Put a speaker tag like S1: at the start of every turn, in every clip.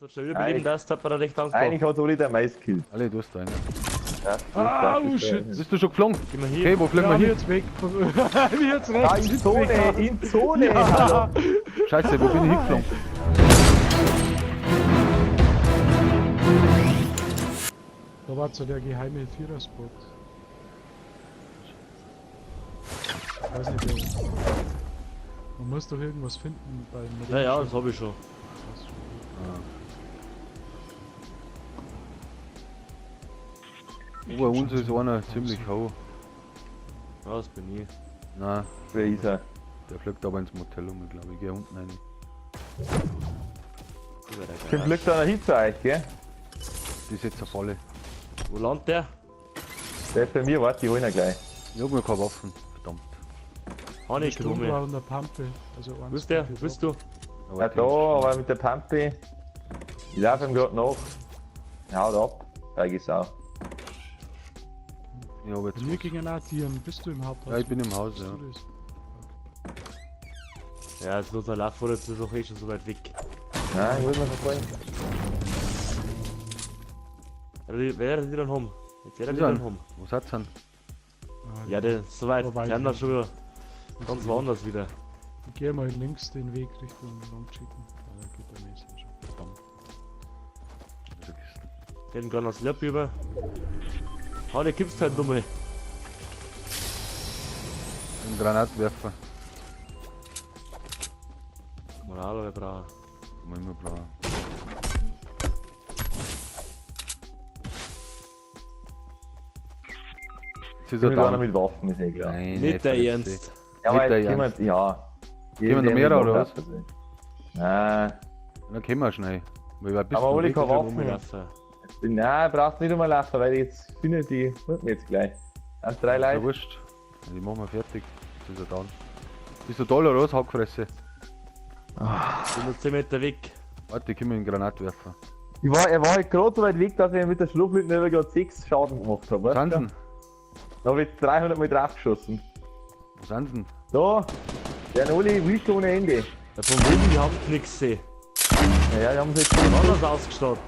S1: So schnell überleben, das hat man da recht Angst.
S2: Eigentlich hat Oli der meist gekillt.
S3: Alle, du hast da einen.
S2: Ja,
S4: Ah, oh shit.
S3: Bist du schon geflogen?
S1: Geh mal hier.
S3: Okay, wo fliegen
S4: Ja,
S3: wir
S4: wir
S3: hin?
S4: jetzt weg. Wir jetzt
S2: Ah,
S4: rechts.
S2: in Zone, in Zone! Hallo.
S3: Scheiße, wo bin ich hingeflogen?
S4: Da war so der geheime Viererspot. Ich weiß nicht, wer. Man muss doch irgendwas finden beim
S1: Ja, ja, das hab ich schon.
S3: Über uns ist einer ziemlich hoch.
S1: Ja, das bin ich.
S3: Nein,
S2: Wer ist er?
S3: der fliegt aber ins Motel um, glaube ich. Ich geh unten rein.
S1: Über der
S2: Zum
S1: Garage.
S2: Glück da einer hin zu euch, gell?
S3: Das ist jetzt eine Falle.
S1: Wo landet der?
S2: Der ist bei mir, warte, ich hol ihn gleich.
S3: Ich hab mir keine Waffen. Verdammt.
S1: Hab ich
S4: Strombar
S1: Strome.
S4: und der Pampe. Also eins
S1: Wo ist der?
S4: von
S1: Wo bist du?
S3: Aber
S2: Ja, da, aber mit der Pampe. Ich laufe ihm gerade nach. Er haut ab. Feige Sau.
S3: Ich hab jetzt
S4: Bei mir
S3: was.
S4: gingen auch Tieren. Bist du im Haupthaus?
S3: Ja, ich bin im Haus,
S4: Bist
S3: ja.
S4: du das?
S1: Ja, jetzt los, Lauf vor, jetzt ist auch eh schon so weit weg.
S2: Nein, ich muss mal verfolgen.
S1: Wer wird die dann haben? Jetzt wird er
S3: Ist
S1: die dann
S3: er?
S1: haben.
S3: Wo seid ihr denn?
S4: Ah,
S1: Ja, der ist so weit.
S4: Wobei
S1: Die haben da schon wieder ganz
S4: ich-
S1: woanders wieder.
S4: Ich gehe mal links den Weg Richtung Long Chicken. Ja, da geht der Messer schon.
S3: Verdammt. Also Kisten.
S1: Den gerade noch Slurp über. Ha, der gibt's halt nochmal.
S3: Ein Granatwerfer.
S1: Mal wir brauchen.
S3: Kann man immer brauchen. Jetzt ist er
S2: Ich bin einer
S3: down.
S2: mit Waffen, ist eh klar.
S3: Nein,
S1: Nicht der
S3: Fresse.
S1: Ernst.
S2: Ja, aber
S3: Nicht der
S2: jetzt jemand, ja.
S3: Gehen wir noch mehr, oder was?
S2: Nein.
S3: Dann kommen wir schnell. Weil wer bist
S2: Aber
S3: du?
S2: Oli, keine Waffen.
S1: Rumlaufen.
S2: Nein, brauchst nicht einmal laufen, weil jetzt finde ich die holt mir jetzt gleich. Sind drei
S3: Ist ja
S2: Leute.
S3: wurscht. Ja, Die machen wir fertig. Jetzt ist er down. Bist du toll oder was, Hackfresse?
S1: Bin nur 10 Meter weg.
S3: Warte, ich komme mit dem Granatwerfer.
S2: Er war halt gerade so weit weg, dass ich ihm mit der Schrotflinte über gerade 6 Schaden gemacht habe.
S3: Wo
S2: Weißt
S3: sind
S2: du?
S3: sie denn?
S2: Da habe ich 300 Mal draufgeschossen.
S3: Wo sind sie denn?
S2: Da, der Oli wischt ohne Ende.
S1: Ja, von oben, die haben nichts gesehen.
S2: Ja, ja, die haben sie jetzt schon
S1: Anders ausgestattet.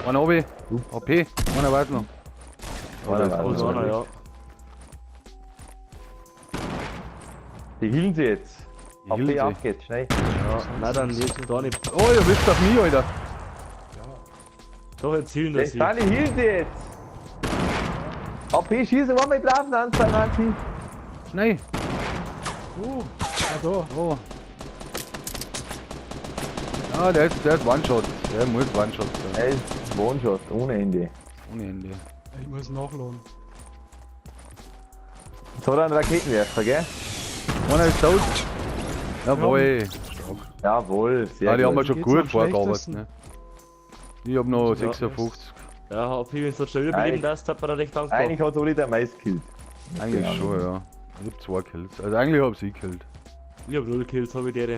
S3: Einer oben. AP. Einer weiß noch.
S2: Einer weiß
S1: Oh,
S2: noch.
S1: so einer, ja.
S2: Die healen sie jetzt.
S3: Die
S2: AP
S3: healen
S2: auf
S3: sie.
S2: geht's, schnell.
S1: Ja, nein, dann nicht, da nicht.
S3: Oh, ihr wisst auf mich, Alter.
S1: Doch, jetzt healen das
S2: Jetzt
S1: sie.
S2: die healen sie jetzt. AP schießen einmal drauf, dann 2, 9,
S3: Schnell.
S4: Oh, ah, da.
S3: Oh. Ah, der ist One-Shot. Der muss One-Shot sein.
S2: Er ist One-Shot, ohne Ende.
S3: Ohne Ende.
S4: Ich muss nachladen.
S2: Jetzt hat er einen Raketenwerfer, gell?
S3: Einer ist tot. Jawohl. Stark.
S2: Jawohl, sehr
S3: Ja, die haben wir
S2: gut.
S3: schon
S4: Geht's
S3: gut
S4: am
S3: vorgearbeitet.
S4: schlechtesten?
S3: Ne? Ich hab noch
S4: Ja.
S3: 56.
S1: Ja, AP, wenn du schnell überleben darfst, hat man da recht Angst gehabt.
S2: Eigentlich hat Oli der meist gekillt.
S3: Eigentlich
S2: Genau.
S3: schon, ja. Ich hab 2 Kills. Also eigentlich hab ich gekillt.
S1: Ich hab 0 Kills, hab ich dere.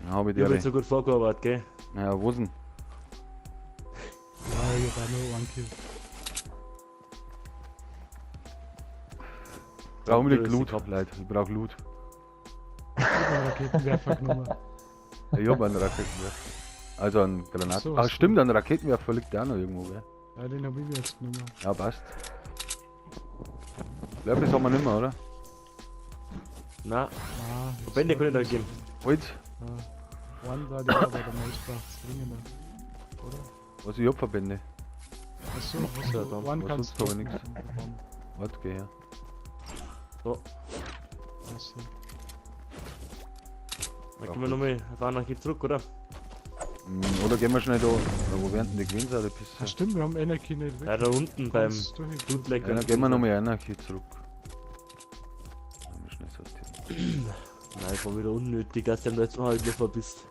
S3: Ja, hab ich
S1: Ich hab
S3: die.
S1: jetzt so gut vorgearbeitet, gell?
S3: Ja, wo denn?
S4: Ja, ich hab auch nur einen Kill.
S3: Brauch unbedingt
S1: Größe
S3: Loot,
S1: gehabt.
S3: Leute. Ich brauch Loot.
S4: Ich hab einen Raketenwerfer genommen.
S3: Ja, ich hab einen Raketenwerfer. Also einen Granat.
S4: Ach so,
S3: Ach
S4: hast du.
S3: stimmt, einen Raketenwerfer liegt auch noch irgendwo, gell?
S4: Ja, den hab ich mir jetzt genommen.
S3: Ja, passt. Lörpis haben wir nicht mehr, oder?
S1: Nein,
S4: Ah, jetzt
S1: Verbände kann ich da geben.
S3: Holz?
S4: Ja. Einen da, der aber der Mais braucht's dringender. Oder?
S3: Was ich hab Verbände.
S4: Achso, was
S1: Ja,
S4: du,
S1: dann.
S4: einen
S3: Was
S4: kannst
S3: sonst
S4: du
S3: hab ich nix.
S4: droppen.
S3: Warte, geh her.
S1: So,
S4: Achso.
S1: dann können wir nochmal auf Anarchie zurück, oder?
S3: Oder gehen wir schnell da. Ja, wo werden denn die gewesen sein, die
S4: Ah,
S3: Pisse?
S4: stimmt, wir haben Energie nicht weg.
S1: Ja, da unten beim
S4: Ganz durch.
S1: Blutlecker.
S3: Ja, dann gehen wir nochmal Anarchie zurück. Mal schnell sortieren.
S1: Nein, ich war wieder unnötig, dass du da jetzt noch halt noch bist.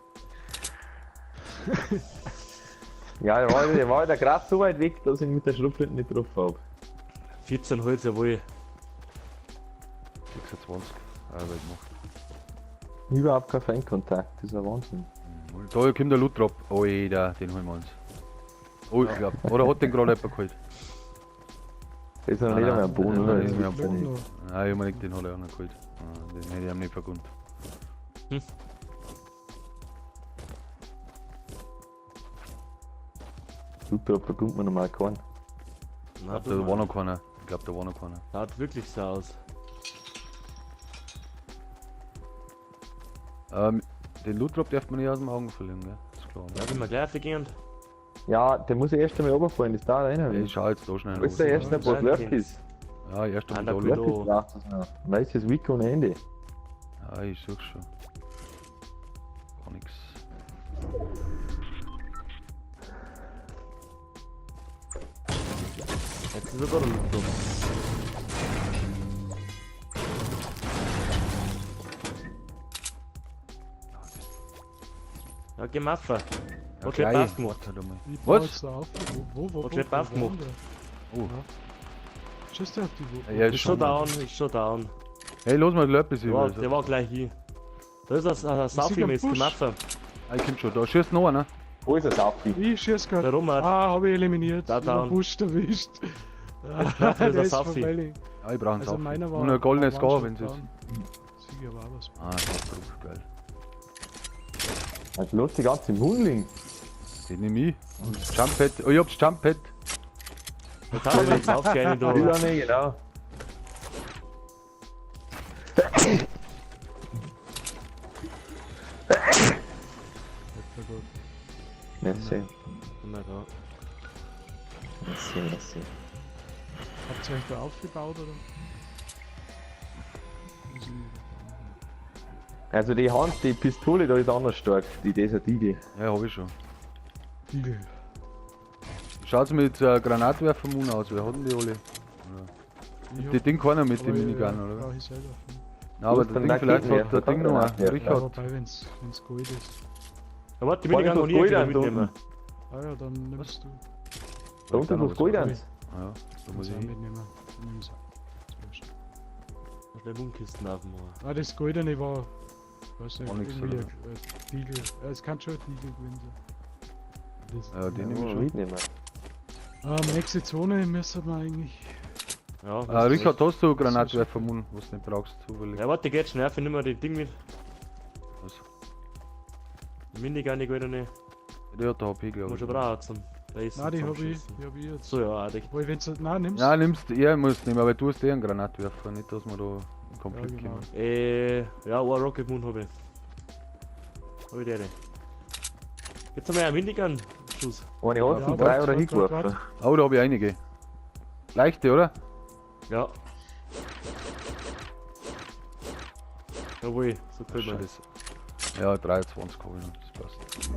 S2: Ja, der war der gerade so weit weg, dass ich ihn mit der Schrotflinte nicht drauf hab.
S1: 14 Holz, jawohl.
S3: 26. Arbeit gemacht.
S2: Überhaupt kein Feindkontakt, das ist ein Wahnsinn.
S3: Da kommt der Loot Drop. Alter, den holen wir uns. Oh, ich glaub. Oder hat den gerade jemand geholt?
S2: Das ist noch
S3: Nein,
S2: nicht einmal
S3: nein,
S2: am Boden,
S3: nein,
S2: oder?
S3: nein,
S2: Das
S3: nicht mehr am
S2: gibt's ja
S3: Boden.
S2: nicht.
S3: Nein, ich hab mir nicht, den hat er auch noch geholt. Ah, den hätte ich ihm nicht vergönnt.
S1: Hm.
S2: Loot Drop bekommt man normal keinen.
S1: Na,
S3: Da war noch keiner. Ich glaub, da war noch keiner.
S1: Schaut wirklich so aus.
S3: Den Loot Drop darf man nicht aus dem Augen verlieren, gell? Das ist klar.
S1: Ja, wenn wir gleich aufgehen.
S2: Ja, der muss ja erst einmal runterfallen, das dauert
S3: Ja,
S2: einer.
S3: ich schau jetzt da schnell
S2: Wo ist der
S3: los.
S2: erste, wo
S1: Ja,
S2: Lurk ist?
S3: Ja, erst
S1: Ah,
S3: einmal
S1: da
S3: da.
S1: gut.
S2: Lurk ist braucht es noch. Dann ist das Week ohne Ende.
S3: Ja, ich such schon. Gar nix.
S1: Jetzt ist er da der Loot Drop. Ja, geh mal rauf.
S3: Ja,
S1: Hat schon
S3: gleich.
S1: aufgemacht.
S3: Warte halt einmal.
S4: Ich baue
S3: Was?
S4: jetzt da auf. Wo, wo, wo,
S1: Hat
S4: wo,
S1: schon
S4: wo,
S1: aufgemacht.
S4: wo,
S3: Oh.
S4: Ja. Schießt der auf die wo?
S3: Ja,
S1: Ist schon down, ist schon down.
S3: Hey, los mal Lörpis
S1: Der
S3: über.
S1: war, der war gleich hier. Da ist ein
S4: sehe
S1: Saufi
S4: einen
S1: mit
S4: Busch.
S1: gemacht.
S3: Ah, ich komm schon. Da schießt noch einer.
S2: Wo ist das Saufi?
S4: Ich schieß grad.
S1: Der Roman.
S4: Ah, hab ich eliminiert.
S1: Da
S4: Ich hab
S1: down.
S4: Busch erwischt.
S1: Das ist
S4: Der
S1: ein
S4: ist
S1: Saufi.
S4: vorbei.
S3: Ja, ich brauche einen
S4: Also
S3: Saufi.
S4: meiner war.
S3: Und ein goldenes
S4: war
S3: Scar,
S4: One-Shot
S3: wenn es ist.
S4: down. Sicher war was.
S3: Ah, Top, geil.
S2: Also los die ganze Mundling.
S3: Den nehm ich. Jump Pad. Oh, ich hab's Jump Pad.
S1: Da kann man jetzt aufgehen, da.
S2: Ja, nicht, genau.
S4: Ja, gut.
S2: Merci.
S1: Na da.
S2: Merci, merci.
S4: Habt ihr euch da aufgebaut oder? Muss ich nicht.
S2: Also die Hand, die Pistole da ist anders stark, die Desert Eagle.
S3: Ja, hab ich schon.
S4: Igel.
S3: Schaut's mit Granatwerfer Moon aus? Wer hat denn die alle?
S4: Ich
S3: Die
S4: hab-
S3: Ding keiner mit
S4: aber
S3: dem
S4: ich,
S3: Minigun, oder?
S4: Brauch ich selber.
S3: Nein, aber
S2: Muss
S3: der
S2: dann
S3: Ding vielleicht
S2: Raketenwerfer,
S3: hat der Ding noch einen.
S2: Granatwerfer.
S4: Ja,
S3: Richard.
S4: wobei, wenn's, wenn's Gold ist.
S1: Ja, warte, die
S2: Vor allem
S1: Minigun
S2: so
S1: noch nie
S2: Gold
S1: wieder
S2: an da
S1: mitnehmen.
S4: Ah ja, dann nimmst du.
S2: Da unten
S3: noch
S2: ist Gold
S3: was
S2: eins.
S3: Ja, da muss
S4: Kannst
S3: ich
S4: du auch
S3: hin.
S4: mitnehmen. Dann nimm's auch. Ist wurscht.
S1: Schnell Mundkisten aufmachen.
S4: Ah, das Goldene war. Weiß nicht,
S3: Auch nix,
S4: irgendwie
S3: oder?
S4: ein Deagle. Ja, es kann schon ein Deagle gewesen sein. Das,
S3: Ja, den nehme ich
S2: Ja,
S3: schon.
S2: mitnehmen.
S4: Nächste Zone müsste man eigentlich.
S1: Ja,
S3: Ah, Richard, hast du Granatwerfer Moon, was du nicht brauchst, zufällig?
S1: Ja, warte, geht schnell, ich nimm mal die Ding mit.
S3: Was?
S1: Die Minigun, die goldene.
S3: Der hat der HP, glaube
S1: Muss
S3: ich.
S1: schon brauchen zum Base.
S4: Nein, die hab ich, die hab ich jetzt.
S1: So, ja, auch echt.
S4: Obwohl, wenn's nein, nimmst.
S3: Nein, nimmst er muss nehmen, aber du hast eh einen Granatwerfer, nicht, dass wir da in Konflikt
S4: Ja, genau.
S3: kommen.
S1: Ja, ein Rocket Moon hab ich. Hab ich die eine. Jetzt haben wir ja einen Minigun-Schuss.
S2: Eine hast
S4: Ja,
S2: du drei
S4: warte,
S2: oder
S4: warte, warte,
S2: hingeworfen.
S3: Oh, da hab ich einige. Leichte, oder?
S1: Ja. Jawohl, so gefällt mir das.
S3: Ja, 23 hab ich noch, das passt.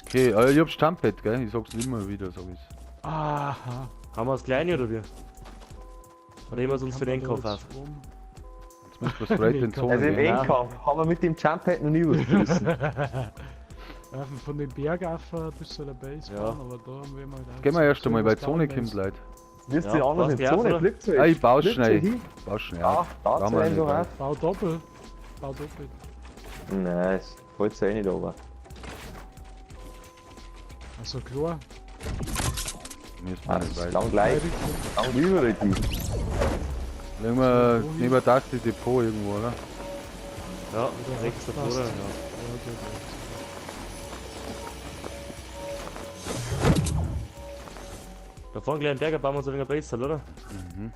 S3: Okay, ich hab's Jump-Pad, gell? Ich sag's immer wieder, sag ich's.
S4: Aha.
S1: Haben wir das kleine oder wie? Oder nehmen wir es uns für den
S4: Kann man
S1: Endkauf
S4: da
S1: auf?
S4: jetzt oben-
S3: Jetzt müssen wir straight in
S4: Nee,
S3: Zone
S2: Also im
S3: gehen.
S1: Ja.
S2: Endkampf haben wir mit dem Jump Pad noch nie was gerissen.
S4: Ja, von den Bergaffen bis zu der Base
S1: Ja.
S4: fahren, aber da haben wir mal.
S3: Gehen wir erst einmal, weil Zone kommt, Leute.
S2: Wirst
S1: Ja,
S2: du anders
S1: passt
S2: in
S1: ja,
S2: Zone,
S1: oder?
S2: fliegt
S3: Ah, ich baue
S2: Fliegt
S3: schnell.
S2: hin.
S3: Bau schnell.
S2: Ja,
S3: auf.
S2: da
S3: Brauchen wir
S2: einfach
S3: nicht,
S2: auf.
S4: Bau doppelt. Bau doppelt.
S2: Nein, es fällt eh nicht runter.
S4: Also klar.
S3: Mir ist
S2: Ah,
S3: mir
S2: das
S3: nicht
S2: ist
S3: weit.
S2: lang gleich, lang über die.
S3: Legen wir neben das die Depot irgendwo, oder?
S1: Ja, rechts davor.
S4: passt.
S1: Ja.
S4: Ja, geht rechts.
S1: Da vorne gleich einen Berger bauen wir uns ein wenig besser, oder?
S3: Mhm.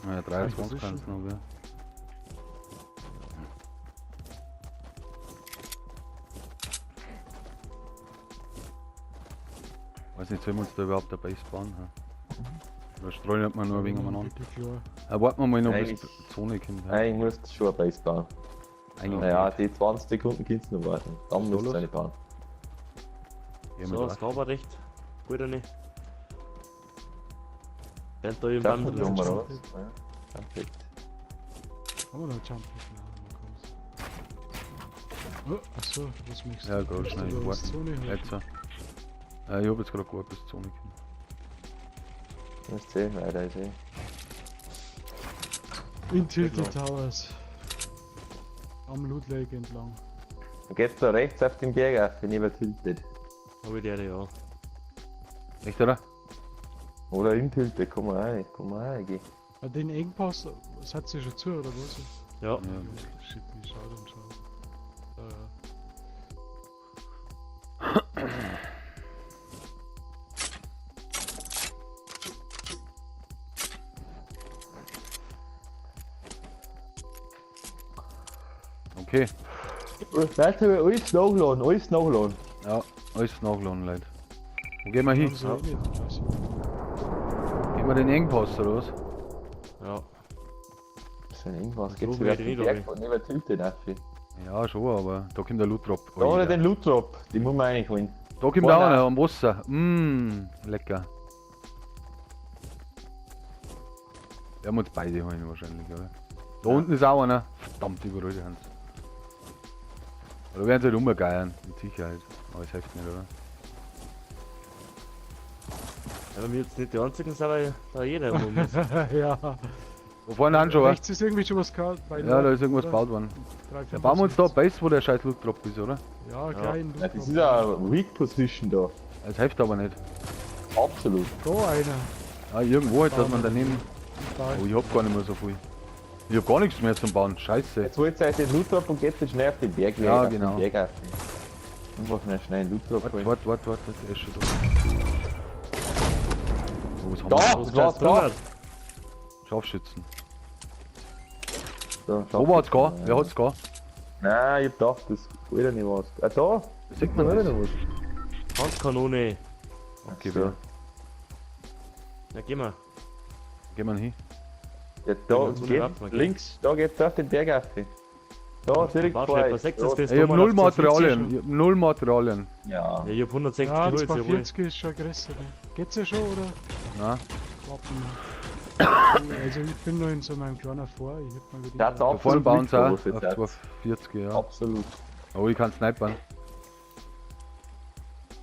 S3: Ja, 23
S4: ist
S3: kannst du noch, gell? Weiß nicht, sollen wir uns da überhaupt eine Base bauen? Hä? Oder streuen wir nur ein wenig umeinander?
S4: Wirklich klar.
S3: Warten wir mal noch, bis
S2: Eigentlich-
S3: die Zone kommt. hä?
S2: Nein, ich muss schon eine Base bauen.
S3: Eigentlich
S2: Naja,
S3: nicht.
S2: die 20 Sekunden kannst du noch warten. Dann
S3: Was
S2: musst
S3: ist
S2: du
S3: da
S2: eine bauen.
S3: Gehen wir
S1: So, das
S3: drauf.
S1: gab er recht. Gut oder nicht? Rennt da im
S2: Jump
S1: Band.
S2: Pad
S4: Jump
S2: oder
S4: Pad.
S2: was? Ja, Jump Pad.
S4: Haben wir noch Jump Pad? Nein, man kann's. Oh, achso, was möchtest du?
S3: Ja, grad
S4: Möchtest du
S3: schnell
S4: da was
S3: warten.
S4: Zone halten?
S3: Jetzt. Ich hab jetzt gerade gewartet, bis die Zone kommt.
S2: Das ist eh weiter, ist eh.
S4: In Tilted Towers. Am Loot Lake entlang.
S2: Dann geht's da rechts auf den Berg auf, wenn jemand tiltet.
S1: Hab ich die eine, ja.
S3: Echt, oder?
S2: Oder in Tilted, komm mal rein, komm mal rein, geh.
S4: Ah, den Engpass, das hat sie schon zu, oder was?
S1: Ja.
S3: Ja.
S4: Shit, ich schau dann schon.
S3: Okay.
S2: Weißt du, alles nachladen, alles nachladen.
S3: Ja, alles nachladen, Leute. Wo gehen wir hin?
S4: Haben sie eh nicht, weiß ich.
S3: Gehen wir den Engpass oder was?
S1: Ja.
S2: Das ist ein irgendwas.
S1: So
S2: Geht's
S1: weit
S2: wieder auf den
S1: nicht,
S2: Berg von neben Tilted, Affi.
S3: Ja, schon, aber da kommt der Loot Drop.
S2: Da oder den Loot Drop, die muss man eigentlich holen.
S3: Da kommt auch einer am Wasser. Mmm, lecker. Werden wir uns beide holen wahrscheinlich, oder? Da unten ist auch einer. Verdammt, überall die Hans. Da werden sie halt rumgeiern, mit Sicherheit. Aber es hilft nicht, oder?
S1: Ja, wenn wir jetzt nicht die einzigen sind, aber da jeder rum ist.
S4: Ja.
S3: Da vorne an schon,
S4: Rechts ist irgendwie schon was gehabt. bei
S3: Ja, da
S4: Nord,
S3: ist irgendwas
S4: oder?
S3: gebaut worden.
S4: Drei,
S3: Ja, bauen wir uns da
S4: 75.
S3: Base, wo der scheiß Loot Drop ist, oder?
S4: Ja, klein.
S2: Ja, das ist eine Weak Position da.
S3: Das hilft aber nicht.
S2: Absolut.
S4: Da einer.
S3: Ah, irgendwo halt, dass man daneben.
S4: Da.
S3: Oh, ich hab gar nicht mehr so viel. Ich hab gar nichts mehr zum Bauen. Scheiße.
S2: Jetzt holt ihr euch den Loot Drop und geht jetzt schnell auf den Berg.
S3: Ja,
S2: auf den
S3: genau.
S2: Berg auf. Einfach schnell, schnell den Loot Drop
S3: Warte,
S2: holen.
S3: warte, warte, warte, der ist schon da. Oh, was haben
S2: Da!
S3: wir?
S1: Was
S2: Das war's, da!
S3: Scharfschützen.
S2: Da,
S3: Wo war's gar? Wer hat's gar?
S2: Nein, ich hab gedacht, das holt er nicht was. Ah, da!
S3: Sieht man
S2: Holt er
S3: das?
S2: noch was.
S1: Handkanone.
S3: Okay,
S2: So.
S3: wer?
S1: Ja, geh mal.
S3: Gehen wir hin.
S2: Ja, da
S1: Ja, so eine
S2: geht
S1: Waffe, gell?
S2: links, da geht's auf den Berg auf. Da, direkt vor
S1: Warte,
S2: euch.
S1: bei 6
S2: Da.
S1: ist das
S3: Ich hab
S1: nochmal
S3: null
S1: auf 240.
S3: Materialien. Ich hab null Materialien.
S2: Ja.
S1: Ja, ich hab 160
S4: Ja,
S1: Holz, jawohl.
S4: 240 ist schon größer. Ne? Geht's ja schon, oder?
S3: Na,
S4: Warten. Also ich bin noch in so meinem kleinen Vor. Ich hab mal wieder.
S2: Das
S3: da vorne
S2: absolut
S3: bauen sie auch.
S2: weak,
S3: Auf
S2: wo sie
S3: 240, ja.
S2: Absolut.
S3: Oh, ich kann snipern.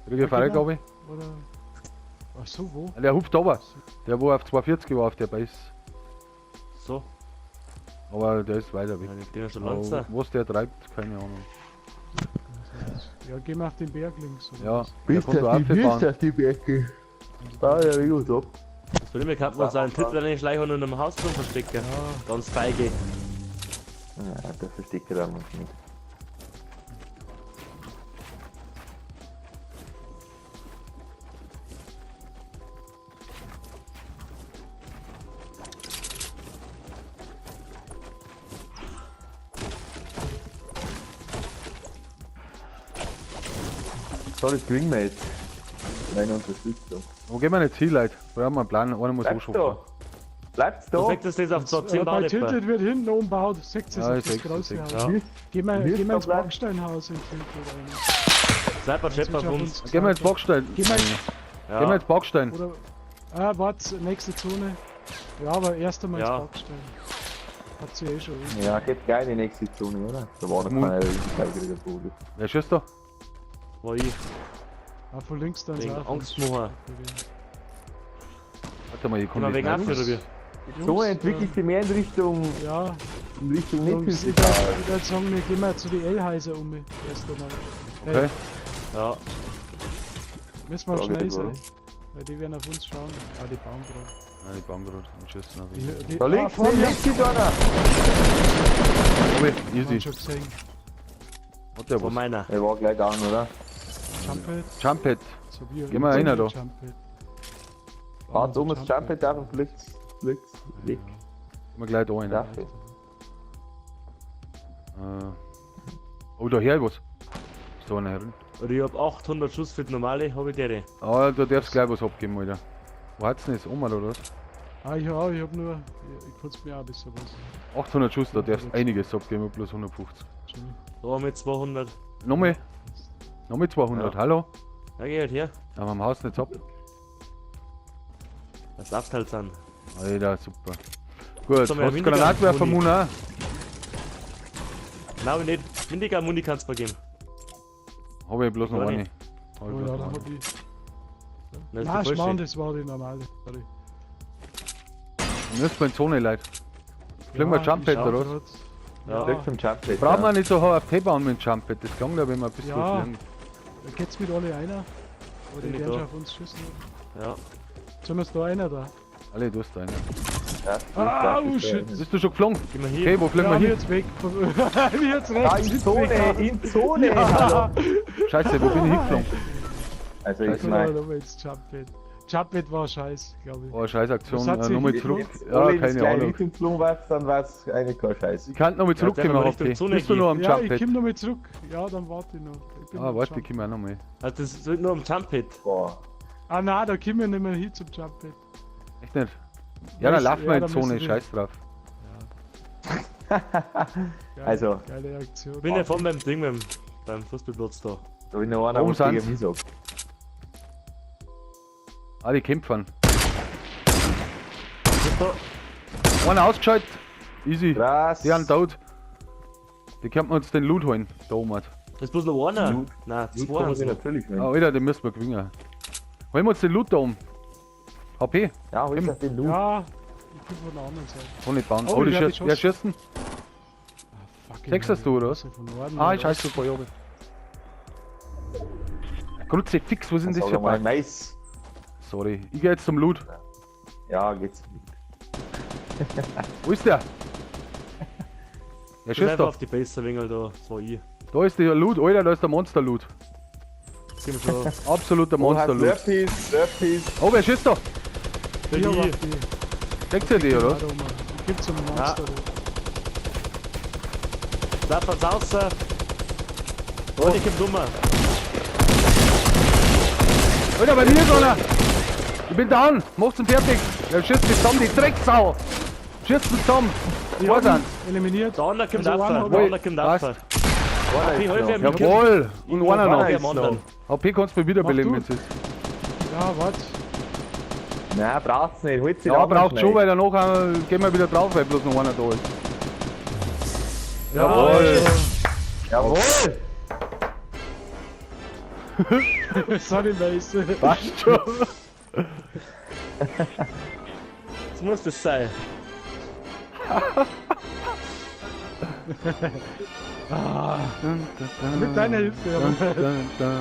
S3: Krieg ich
S4: Ja,
S3: Freigabe?
S4: Oder? Ach so, wo?
S3: Der hupft aber. Der, wo auf 240 war, auf der Base.
S1: So,
S3: Aber der ist weiter weg.
S1: ja, den ist schon
S3: Aber
S1: langsam.
S3: was der treibt, keine Ahnung.
S4: Ja, gehen wir auf den Berg links. Oder
S3: Ja,
S4: was?
S3: der kommt da aufgefahren.
S2: auf die Berge? Ah, ja, wie gut ab.
S1: Das Problem ist, kann man seinen Titel an den Schleich und in einem Haus drin verstecken.
S4: Ja,
S1: Ganz feige.
S2: Ja, da versteckt er uns nicht. So, das kriegen wir jetzt. Meine Unterstützung.
S3: Wo gehen wir jetzt hin, Leute? Brauchen wir einen Plan, einer muss
S2: Bleibt's
S3: anschaffen.
S2: da! Bleibt's
S1: Da
S2: da!
S1: sagt es das auf 210
S4: bei
S1: Baudeppe.
S4: Tilted wird hinten oben gebaut. Seht ihr
S3: Ja,
S4: das
S3: ich
S4: das
S3: seh's, ich
S4: große
S3: seh's.
S4: Haus?
S1: Ja.
S4: Gehen wir,
S2: Wirst
S4: gehen wir
S2: da
S4: ins
S2: bleiben.
S4: Backsteinhaus in Tilted rein.
S1: Sniper Chepper auf uns.
S3: Gehen wir ins Backstein.
S4: Gehen wir,
S1: Ja.
S3: Gehen wir ins Backstein.
S4: oder, ah, warte, nächste Zone. Ja, aber erst einmal
S1: Ja.
S4: ins Backstein. Hat sie eh schon.
S2: Ja, geht gleich in die nächste Zone, oder? Da war noch
S3: Mund.
S2: keiner Riesenteil Boden.
S3: Wer schießt da?
S1: War ich.
S4: Ah, von links dann
S1: Wegen
S4: auch.
S1: Angst machen.
S3: Warte mal, ich
S1: Gehen
S3: komme
S1: wir
S3: nicht
S1: wegen
S3: rein.
S1: ab, oder wie?
S2: Die Zone entwickelt sich mehr in Richtung,
S4: Ja,
S2: in Richtung
S4: Jungs,
S2: nicht
S4: ich würd sagen, wir gehen mal zu den L-Häuser um. Erst einmal. Hey,
S3: Okay.
S1: Ja.
S4: Müssen wir
S2: Ja,
S4: schnell
S2: geht
S4: sein.
S2: wohl.
S4: Weil die werden auf uns schauen. Ah, die bauen gerade.
S3: Nein, die bauen gerade und schießen auf
S4: Die,
S3: ihn.
S4: die,
S2: Da
S4: ah,
S2: links,
S4: vor mir.
S2: links geht einer!
S3: Obi,
S4: Haben
S3: easy.
S4: schon gesehen.
S3: Hat der
S1: War
S3: was?
S1: meiner.
S2: Er war gleich down, oder?
S4: Jumphead.
S3: Jumphead.
S4: So wie
S3: Geh mal rein da.
S4: Jumphead.
S2: Wart um das Jumphead darf und fliegt's, fliegt's weg.
S3: Gehen wir gleich da rein.
S2: Darf ich.
S3: Oh, da her was. Ist da einer herin?
S1: Oder ich hab 800 Schuss für die normale, hab ich der.
S3: Ah, da darfst du gleich was abgeben, Alter. Wo hat's denn das? Oma oder was?
S4: Ah, ich hab, ich hab nur. Ich kann's mir auch ein bisschen was.
S3: 800 Schuss, da darfst du einiges abgeben, plus 150.
S4: Schon.
S1: Da haben wir 200.
S3: Nochmal. Nochmal 200,
S1: Ja.
S3: hallo?
S1: Ja, geh halt her.
S3: Aber am Haus nicht ab.
S1: Das läuft halt an.
S3: Alter, super. Gut,
S1: Sollen wir
S3: hast du
S1: Minigun-
S3: Granatwerfer,
S1: Muni?
S3: Muna?
S1: Nein, nicht. Minigun Muni kannst du mir geben.
S3: Hab ich bloß noch
S1: Gar
S3: eine.
S1: nicht.
S3: Hab ich
S4: Oh
S3: bloß
S4: ja,
S3: noch
S4: da
S3: eine.
S4: hab ich.
S1: Nein,
S4: Nein,
S1: ist die
S4: Schmarrn,
S1: falsche.
S4: das war die normale. Sorry.
S3: Wir müssen in Zone, Leute. Fliegen wir
S4: Ja,
S3: Jumphead
S4: ich schau
S3: oder was?
S4: grad.
S1: Ja.
S2: Fliegt zum Jumphead.
S3: Brauchen
S2: ja.
S3: wir nicht so HFT bauen mit dem Jumphead, das klang da, wenn wir ein bisschen
S4: Ja.
S3: fliegen.
S4: Da geht's mit alle einer. Aber die
S1: Bin ich
S4: werden
S1: da.
S4: schon auf uns schießen.
S1: Ja.
S4: Sollen wir da einer da?
S3: Alle, du hast da einen.
S2: Ja,
S4: Ah,
S2: das
S4: oh
S2: ist
S4: shit.
S3: Bist du schon geflogen?
S1: Geh mal hier.
S3: Okay, wo fliegen
S4: Ja,
S3: wir
S4: wir
S3: hin?
S4: jetzt weg. wir jetzt rechts.
S2: Ah, in Zone, in Zone!
S4: Ja.
S2: Hallo.
S3: Scheiße, wo bin ich hingeflogen?
S2: Also ich
S3: Scheiße.
S4: Genau,
S2: mein,
S4: da wir jetzt Jumphead. Jumpet war scheiß, glaube ich.
S3: Oh, scheiß Aktion.
S4: Was hat sich
S3: Nochmal
S4: gelohnt?
S3: zurück.
S2: Jetzt
S3: Ja,
S2: alle ins
S3: keine
S2: gleiche
S3: Ahnung.
S2: Richtung geflogen warst, dann war's eigentlich kein Scheiß.
S3: Ich kann nochmal
S1: Ja,
S3: zurückkommen,
S1: der war
S3: HP.
S1: Richtung Zone
S3: Bist du noch am
S4: Ja, ich
S3: Jump-Pad?
S4: komm nochmal zurück. Ja, dann warte ich noch. Ich bin
S3: Ah,
S4: am
S3: warte, ich
S4: Jump.
S3: komm auch nochmal.
S1: Also das ist nur am Jump-Pad.
S2: Boah.
S4: Ah nein, da kommen wir nicht mehr hin zum Jump-Pad.
S3: Echt nicht? Ja, dann
S4: Weiß-
S3: laufen wir
S4: ja,
S3: in
S4: da
S3: Zone,
S4: müssen wir-
S3: scheiß drauf.
S4: Geil,
S2: Also.
S4: Geile Aktion.
S1: Ich bin ja vorne beim Ding, beim Fußballplatz da.
S2: Da bin noch einer,
S3: Oben
S2: was gegen
S3: sind's.
S2: mich sagt.
S3: Ah, die kämpfen.
S1: Da.
S3: Einer ausgeschaltet. Easy.
S2: Krass.
S3: Die sind tot. Die könnten uns den Loot holen. Da oben.
S1: Das ist bloß noch einer.
S2: Loot.
S1: Nein,
S2: Loot
S1: zwei
S2: kann man
S1: haben
S2: sich
S1: sie noch.
S2: natürlich
S3: Ah,
S2: holen.
S3: Alter, den müssen wir gewinnen. Holen wir uns den Loot da oben. HP.
S2: Ja, hol sich den Loot.
S4: Ja, ich bin von der anderen Seite.
S3: Kann nicht bauen.
S4: Oh,
S3: Oh, die
S4: ich werd
S3: schießt. Wer schießt denn?
S4: Ah, fucking
S3: Sechs hast du, oder was?
S4: Von Norden
S3: Ah,
S4: und
S3: ich scheiße, super, ja. Kruzifix, was ist denn das
S2: Sag
S3: für
S2: mal,
S3: ein
S2: nice.
S3: Sorry, ich geh jetzt zum Loot.
S2: Ja, geht's.
S3: Wo ist der? Der
S1: Ich bin
S3: schießt
S1: einfach
S3: da.
S1: auf die Base ein wenig da. Das war ich.
S3: Da ist der Loot, Alter, da ist der Monster Loot.
S1: Das sind wir schon.
S3: Absoluter
S2: Oh,
S3: Monster Loot.
S2: Slurpees, Slurpees.
S3: Oh, wer schießt da?
S1: Bin
S4: Ich hab
S1: ich.
S4: auf die.
S3: Deckt ihr die, oder?
S4: Ich geb zum Monster.
S1: Lauf uns raus. Oh, ich komm dummer.
S3: Alter, bei mir ist einer! Ich bin down! Macht's ihn fertig! Der schießt mich zusammen, die Drecksau! Schießt mich zusammen!
S4: Die
S3: Wo
S4: haben
S3: sind?
S4: eliminiert.
S1: Der andere kommt
S4: Also
S1: rauf.
S4: einer
S1: Der andere kommt
S3: Passt.
S1: rauf.
S2: Einer
S1: HP,
S2: ist
S1: hilf
S2: noch.
S1: ihm.
S3: Jawohl! Und einer noch!
S2: Einer
S1: am anderen.
S3: HP kannst du mir wiederbeleben,
S4: Mach
S3: wenn
S4: du.
S3: es ist.
S4: Ja, warte.
S2: Nein, braucht's nicht. Holt sich
S3: Ja,
S2: den anderen
S3: braucht schon,
S2: schnell.
S3: weil danach gehen wir wieder drauf, weil bloß noch einer da ist. Jawohl!
S2: Jawohl!
S4: Sorry, Mace.
S3: Passt schon!
S1: Das muss das sein.
S4: Mit deiner Hilfe, aber.